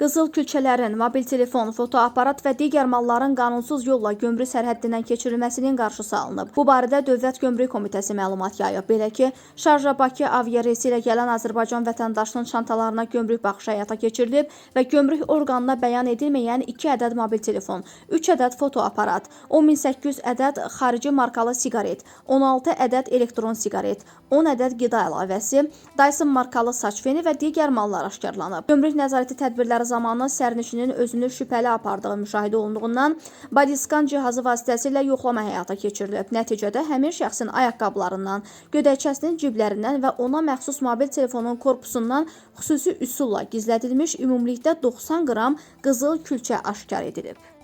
Qızıl külçələrin, mobil telefon, fotoaparat və digər malların qanunsuz yolla gömrük sərhəddindən keçirilməsinin qarşısı alınıb. Bu barədə Dövlət Gömrük Komitəsi məlumat yayıb. Belə ki, Şarja-Bakı aviareysi ilə gələn Azərbaycan vətəndaşının çantalarına gömrük baxışı həyata keçirilib və gömrük orqanına bəyan edilməyən 2 ədəd mobil telefon, 3 ədəd fotoaparat, 10800 ədəd xarici markalı siqaret, 16 ədəd elektron siqaret, 10 ədəd qida əlavəsi, Dyson markalı saç feni və digər mallar aşkarlanıb. Gömrük nəzarəti tədbirləri zamanı sərnişinin özünü şübhəli apardığı müşahidə olunduğundan bodiskan cihazı vasitəsilə yoxlama həyata keçirilib. Nəticədə həmin şəxsin ayaqqabılarından, gödəkçəsinin ciblərindən və ona məxsus mobil telefonun korpusundan xüsusi üsulla gizlədilmiş ümumilikdə 90 qram qızıl külçə aşkar edilib.